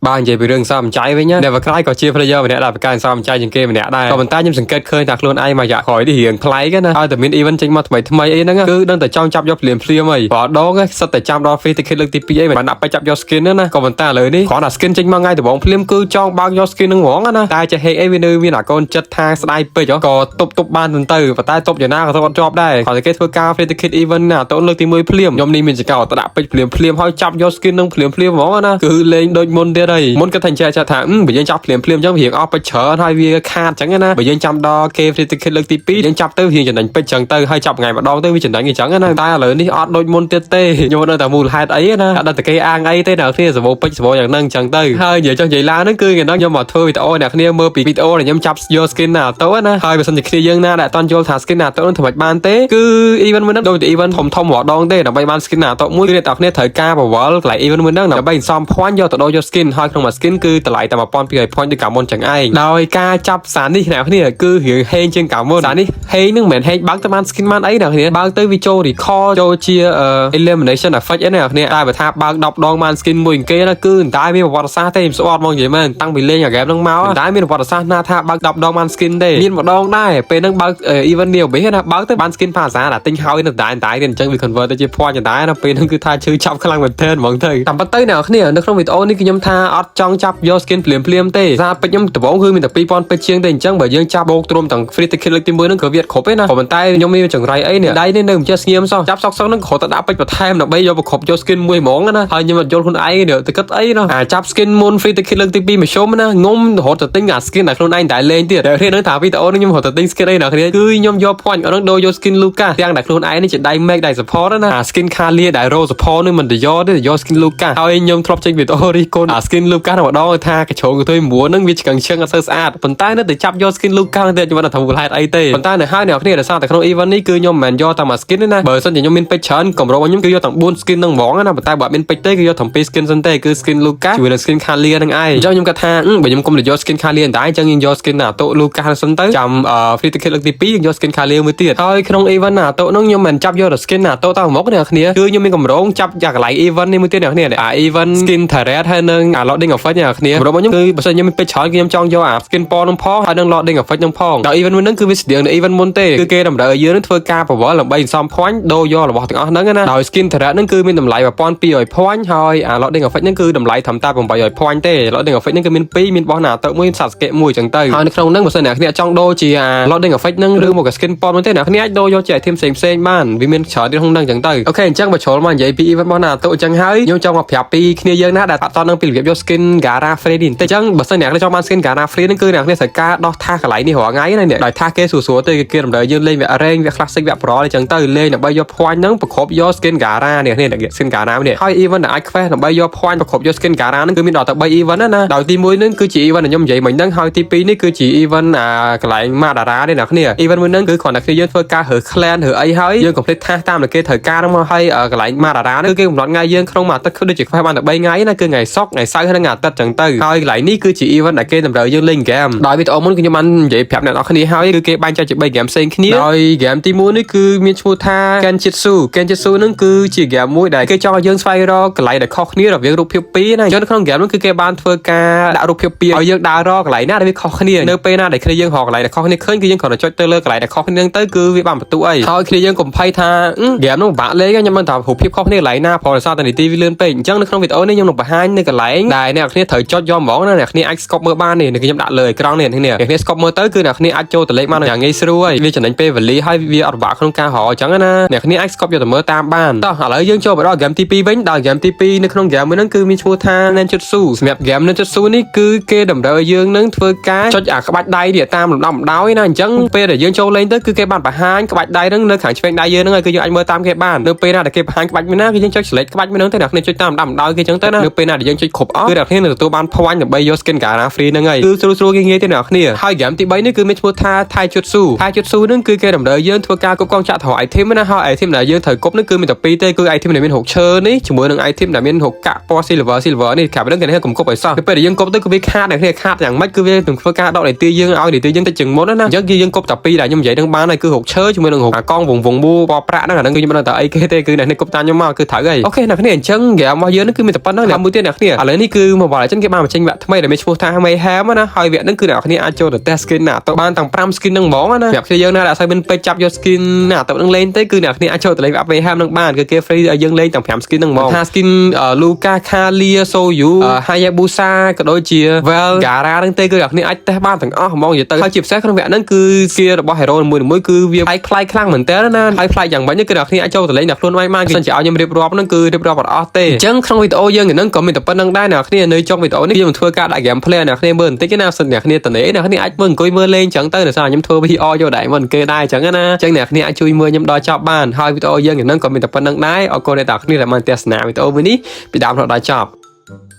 បាទនិយាយពីរឿងសំចៃវិញណា Never Cry ក៏ជា player ម្នាក់ដែលប្រកាន់សំចៃជាងគេម្នាក់ដែរក៏ប៉ុន្តែខ្ញុំសង្កេតឃើញថាខ្លួនឯងមួយរយៈក្រោយនេះរៀងប្លែកណាឲ្យតែមាន event ចេញមកថ្មីថ្មីអីហ្នឹងគឺដឹងតែចង់ចាប់យកភ្លាមភ្លាមហើយព្រោះដងសិតតែចាំដល់ free ticket លើកទី2អីមិនដាក់ពេជ្រចាប់យក skin ណាក៏ប៉ុន្តែឥឡូវនេះគ្រាន់តែ skin ចេញមកថ្ងៃដំបូងភ្លាមគឺចង់បើកយក skin ហ្នឹងហ្មងណាតែចេះហេកអីវានៅមានអាកូនចិត្តថាស្ដាយពេកក៏ទប់ទប់បានទៅប៉ុន្តែទប់យ៉ាងណាក៏ទប់អត់ជាប់ដែរគ្រាន់តែគេធ្វើការ free ticket event ណាតូនលើកទី1ភ្លាមខ្ញុំនេះមានចកោតដាក់ពេជ្រភ្លាមភ្លាមហើយចាប់យក skin ហ្នឹងភ្លាមភ្លាមហ្មងណាគឺលេងដូចមុនទៀតហើយមុនគាត់ថាចេះចេះថាបើយើងចាប់ភ្លាមភ្លាមអញ្ចឹងវារៀងអស់ពេជ្រច្រើនហើយវាខាតអញ្ចឹងណាបើយើងចាំដល់គេ free ticket លើកទី2យើងចាប់ទៅរៀងចំណេញពេជ្រអញ្ចឹងទៅហើយចាប់ថ្ងៃម្ដងទៅវាចំណេញអញ្ចឹងណាតែឥឡូវនេះអត់ដូចមុនទៀតទេខ្ញុំមិនដឹងថាមូលហេតុអីណាអត់ដឹងតែគេអាងអីទេអ្នកគ្នាសបោពេជ្រសបោយ៉ាងហ្នឹងអញ្ចឹងទៅហើយនិយាយចុះនិយាយឡើងហ្នឹងគឺថ្ងៃហ្នឹងខ្ញុំមកធ្វើវីដេអូអ្នកគ្នាមើលពីវីដេអូដែលខ្ញុំចាប់យក skin ណាទៅណាហើយបើសិនជាគ្នាយើងណាដែលអត់ទាន់យល់ថា skin ណាទៅនឹងធ្វើម៉េចបានទេគឺ event មួយហ្នឹងដូចតែ event ធំធំរាល់ដងទេដើម្បីបាន skin ណាទៅមួយគឺអ្នកទាំងគ្នាត្រូវការបវលកន្លែង event មួយហ្នឹងដើម្បីសំ point យកទៅដូរយក skin ហើយក្នុងមួយ skin គឺតម្លៃតែ1200 point ដូចកាលមុនចឹងឯងដោយការចាប់សារនេះអ្នកគ្នាគឺរឿងហេងជាងកាលមុនសារនេះហេងហ្នឹងមិនមែនហេងបើកទៅបាន skin បានអីអ្នកគ្នាបើកទៅវាចូល recall ចូលជា elimination effect អីអ្នកគ្នាតែបើថាបើក10ដងបាន skin មួយគេណាគឺមិនតែមានប្រវត្តិសាស្ត្រទេខ្ញុំស្អត់មកនិយាយមែនតាំងពីលេងអា game ហ្នឹងមកមិនតែមានប្រវត្តិសាស្ត្រណាថាបើក10ដងបាន skin ទេមានម្ដងដែរពេលហ្នឹងបើក event នេះវិញណាបើកទៅបាន skin ភាសាដែលទិញហើយនៅតែតែទៀតអញ្ចឹងវា convert ទៅជា point ដែរណាពេលហ្នឹងគឺថាឈឺចាប់ខ្លាំងមែនទែនហ្មងទៅតាមពិតទៅអ្នកគ្នានៅក្នុងវីដេអូនេះគឺខ្ញុំថាអត់ចង់ចាប់យក skin ភ្លាមភ្លាមទេសារពេជ្រខ្ញុំដំបូងគឺមានតែ2000ពេជ្រជាងទេអញ្ចឹងបើយើងចាប់បូកទ្រុំទាំង free ticket លើកទី1ហ្នឹងក៏វាគ្រប់ទេណាក៏ប៉ុន្តែខ្ញុំមានចង្រៃអីនេះដៃនេះនៅមិនចេះស្ងៀមសោះចាប់សក់សក់ហ្នឹងគ្រាន់តែដាក់ពេជ្របន្ថែមដើម្បីយកប្រគ្រប់យក skin មួយហ្មងណាហើយខ្ញុំអត់យល់ខ្លួនឯងនេះទៅគិតអីណោះអាចាប់ skin មុន free ticket លើកទី2មួយជុំណាងុំរហូតទៅទិញអា skin ដែលខ្លួនឯងតែលេងទៀតតែគ្នានឹងថាវីដេអូនេះខ្ញុំរហូតទៅទិញ skin អីណាគ្នាគឺខ្ញុំយក point អត់នឹងដូរយក skin Lukas ទាំងដែលខ្លួនឯងនេះជាដៃ make ដៃ support ណាអា skin Kalea ដែល role support នេះមិនទៅយកទេយក skin Lukas ហើយខ្ញុំធ្លាប់ចេញវីដេអូរិះគន់អា skin Lukas ម្ដងថាកញ្ជ្រោងកន្ទុយ9ហ្នឹងវាឆ្កឹងឈឹងអត់សូវស្អាតប៉ុន្តែនៅតែចាប់យក skin Lukas ទៀតខ្ញុំមិនថាមូលហេតុអីទេប៉ុន្តែនៅហើយអ្នកគ្នាដោយសារតែក្នុង event នេះគឺខ្ញុំមិនមែនយកតែមួយ skin ទេណាបើសិនជាខ្ញុំមានពេជ្រច្រើនកម្ររបស់ខ្ញុំគឺយកទាំង4 skin ហ្នឹងហ្មងណាប៉ុន្តែបើអត់មានពេជ្រទេគឺយកទាំង2 skin សិនទេគឺ skin Lukas ជាមួយនឹង skin Kalea ហ្នឹងឯងអញ្ចឹងខ្ញុំគិតថាបើខ្ញុំគុំទៅយក skin Kalea តែអញ្ចឹងយើងយក skin Naruto Lukas សិនទៅចាំ free ticket លើកទី2យើងយក skin Kalea មួយទៀតហើយក្នុង event Naruto ហ្នឹងខ្ញុំមិនចាប់យកតែ skin Naruto ទៅមុខអ្នកគ្នាគឺខ្ញុំមានកម្រងចាប់យ៉ាកន្លែង event នេះមួយទៀតអ្នកគ្នាអា event skin turret ហើយនឹងអា loading effect អ្នកគ្នាកម្រងរបស់ខ្ញុំគឺបើសិនខ្ញុំមានពេជ្រច្រើនគឺខ្ញុំចង់យកអា skin ពណ៌នឹងផងហើយនឹង loading effect នឹងផងដល់ event មួយហ្នឹងគឺវាស្តៀងនឹង event មុនទេគឺគេតម្រូវឲ្យយើងនឹងធ្វើការបវលដើម្បីសន្សំ point ដូរយករបស់ទាំងអស់ហ្នឹងណាដោយ skin turret ហ្នឹងគឺមានតម្លៃ1200 point ហើយអា loading effect ហ្នឹងគឺតម្លៃត្រឹមតែ800 point ទេ loading effect ហ្នឹងគឺមាន2មានរបស់ Naruto មួយ Sasuke មួយចឹងទៅហើយនៅក្នុងហ្នឹងបើសិនអ្នកគ្នាចង់ដូរជាអា loading effect ហ្នឹងឬមកក៏ skin ពណ៌ហ្នឹងទេអ្នកគ្នាអាចដូរយកជា item ផ្សេងផ្សេងបានវាមានច្រើនទៀតក្នុងហ្នឹងចឹងទៅOK អញ្ចឹងបើជ្រុលមកនិយាយពី event របស់ Naruto អញ្ចឹងហើយខ្ញុំចង់មកប្រាប់ពីគ្នាយើងណាដែលអត់តនឹងពីរបៀបយក skin Gaara free នេះបន្តិចអញ្ចឹងបើសិនអ្នកគ្នាចង់បាន skin Gaara free ហ្នឹងគឺអ្នកគ្នាត្រូវការដោះថាសកន្លែងនេះរាល់ថ្ងៃណានេះដោយថាសគេស្រួលៗទេគឺគេតម្រូវយើងលេងវគ្គ rank វគ្គ classic វគ្គ pro អញ្ចឹងទៅលេងដើម្បីយក point ហ្នឹងប្រកបយក skin Gaara នេះនេះ skin Gaara នេះហើយ event ដែលអាច quest ដើម្បីយក point ប្រកបយក skin Gaara ហ្នឹងគឺមានដល់ទៅ3 event ណាដោយទី1ហ្នឹងគឺជា event ដែលខ្ញុំនិយាយមិញហ្នឹងហើយទី2នេះគឺជា event អាកន្លែង Madara នេះអ្នកគ្នា event មួយហ្នឹងគឺគ្រាន់តែគ្នាយើងធ្វើការរើ clan រើអីហើយយើង complete task តាមដែលគេត្រូវការហ្នឹងមកហើយកន្លែង Madara ហ្នឹងគឺគេកំណត់ថ្ងៃយើងក្នុងមួយអាទិត្យគឺដូចជា quest បានតែ3ថ្ងៃណាគឺថ្ងៃសុក្រថ្ងៃសៅរ៍ហើយនិងថ្ងៃអាទិត្យចឹងទៅហើយកន្លែងនេះគឺជា event ដែលគេតម្រូវយើងលេង game ដោយវីដេអូមុនគឺខ្ញុំបាននិយាយប្រាប់អ្នកនរគ្នាហើយគឺគេបែងចែកជា3 game ផ្សេងគ្នាដោយ game ទី1នេះគឺមានឈ្មោះថា Kenjutsu Kenjutsu ហ្នឹងគឺជា game មួយដែលគេចង់ឲ្យយើងស្វែងរកកន្លែងដែលខុសគ្នារវាងរូបភាពពីរណាអញ្ចឹងនៅក្នុង game ហ្នឹងគឺគេបានធ្វើការដាក់រូបភាពពីរឲ្យយើងដើររកកន្លែងណាដែលវាខុសគ្នានៅពេលណាដែលគ្នាយើងរកកន្លែងដែលខុសគ្នាឃើញគឺយើងគ្រាន់តែចុចទៅលើកន្លែងដែលខុសគ្នាហ្នឹងទៅគឺវាបានបន្ទុកអីហើយគ្នាយើងកុំភ័យថា game ហ្នឹងពិបាកលេងខ្ញុំមិនថារូបភាពខុសគ្នាកន្លែងណាព្រោះដោយសារតែនីតិវាលឿនពេកអញ្ចឹងនៅក្នុងវីដេអូនេះខ្ញុំនឹងបង្ហាញនៅកន្លែងដែលអ្នកគ្នាត្រូវចុចយកហ្មងណាអ្នកគ្នាអាច scope មើលបាននេះខ្ញុំដាក់លើអេក្រង់នេះអ្នកគ្នាអ្នកគ្នា scope មើលទៅគឺអ្នកគ្នាអាចចូលទៅលេខបានយ៉ាងងាយស្រួលហើយវាចំណេញពេលវេលាហើយវាអត់ពិបាកក្នុងការរកអញ្ចឹងណាអ្នកគ្នាអាច scope យកទៅមើលតាមបានតោះឥឡូវយើងចូលមកដល់ game ទី2វិញដល់ game ទី2នៅក្នុង game មួយហ្នឹងគឺមានឈ្មោះថា Ninjutsu សម្រាប់ game Ninjutsu នេះគឺគេតម្រូវឲ្យយើងនឹងធ្វើការចុចអាក្បាច់ដៃនេះតាមលំដាប់លំដោយណាអញ្ចឹងពេលដែលយើងចូលលេងទៅគឺគេបានបង្ហាញក្បាច់ដៃហ្នឹងនៅខាងឆ្វេងដៃយើងហ្នឹងហើយគឺយើងអាចមើលតាមគេបាននៅពេលណាដែលគេបង្ហាញក្បាច់មួយណាគឺយើងចុច select ក្បាច់មួយហ្នឹងទៅអ្នកគ្នាចុចតាមលំដាប់លំដោយគេអញ្ចឹងទៅណានៅពេលណាដែលយើងចុចគ្រប់អស់គឺអ្នកគ្នានឹងទទួលបាន point ដើម្បីយក skin Gaara free ហ្នឹងហើយគឺស្រួលស្រួលងាយងាយទេអ្នកគ្នាហើយ game ទី3នេះគឺមានឈ្មោះថា Taijutsu Taijutsu ហ្នឹងគឺគេតម្រូវយើងធ្វើការគ្រប់គ្រងចាក់ត្រ item ណាហើយ item ដែលយើងត្រូវគប់ហ្នឹងគឺមានតែពីរទេគឺ item ដែលមានរូបឈើនេះជាមួយនឹង item ដែលមានរូបកាក់ពណ៌ silver silver នេះក្រៅពីហ្នឹងគេនេះកុំគប់ឲ្យសោះនៅពេលដែលយើងគប់ទៅគឺវាខាតអ្នកគ្នាខាតយ៉ាងម៉េចគឺវានឹងធ្វើការដកនីតិយើងឲ្យនីតិយើងតិចជាងមុនណាអញ្ចឹងគឺយើងគប់តែពីរដែលខ្ញុំនិយាយនឹងបានហើយគឺរូបឈើជាមួយនឹងរូបអាកង់វងវងមូពណ៌ប្រាក់ហ្នឹងអាហ្នឹងគឺខ្ញុំមិនដឹងថាអីគេទេគឺអ្នកនេះគប់តាមខ្ញុំមកគឺត្រូវហើយ OK អ្នកគ្នាអញ្ចឹងហ្គេមរបស់យើងហ្នឹងគឺមានតែប៉ុណ្្នឹងហើយមួយទៀតអ្នកគ្នាឥឡូវនេះគឺ គឺ Mobile Legends គេបានបញ្ចេញវគ្គថ្មីដែលមានឈ្មោះថា Mayhem ណាហើយវគ្គហ្នឹងគឺអ្នកគ្នាអាចចូលទៅ test skin ណាទៅបានទាំង5 skin ហ្នឹងហ្មងណាសម្រាប់គ្នាយើងណាដែលអត់សូវមានពេជ្រចាប់យក skin ណាទៅនឹងលេងទេគឺអ្នកគ្នាអាចចូលទៅលេងវគ្គ Mayhem ហ្នឹងបានគឺគេ free ឲ្យយើងលេងទាំង5 skin ហ្នឹងហ្មងថា skin Luka, Kalea, Suyou, Hayabusa ក៏ដូចជា Vale, Gara ហ្នឹងទេគឺអ្នកគ្នាអាចតេស្តបានទាំងអស់ហ្មងនិយាយទៅហើយជាពិសេសក្នុងវគ្គហ្នឹងគឺ skill របស់ hero មួយៗគឺវាប្លែកប្លែកខ្លាំងមែនតើណាហើយប្លែកយ៉ាងម៉េចគឺអ្នកគ្នាអាចចូលទៅលេងដល់ខ្លួនឯងបានគឺសិនជាឲ្យខ្ញុំរៀបរាប់ហ្នឹងគឺរៀបរាប់អត់អស់ទេអញ្ចឹងក្នុងវីដេអូយើងហ្នឹងក៏មានតែប៉ុណ្្នឹងដែរអ្នកគ្នានៅចុងវីដេអូនេះខ្ញុំនឹងធ្វើការដាក់ gameplay អ្នកគ្នាមើលបន្តិចណាសិនអ្នកគ្នាតនេអ្នកគ្នាអាចមើលអង្គុយមើលលេងអញ្ចឹងទៅដោយសារខ្ញុំធ្វើ VR យកដែរមិនគេដែរអញ្ចឹងណាអញ្ចឹងអ្នកគ្នាអាចជួយមើលខ្ញុំដល់ចប់បានហើយវីដេអូយើងហ្នឹងក៏មានតែប៉ុណ្្នឹងដែរអរគុណអ្នកទាំងគ្នាដែលបានទស្សនាវីដេអូមួយនេះពីដើមរហូតដល់ចប់។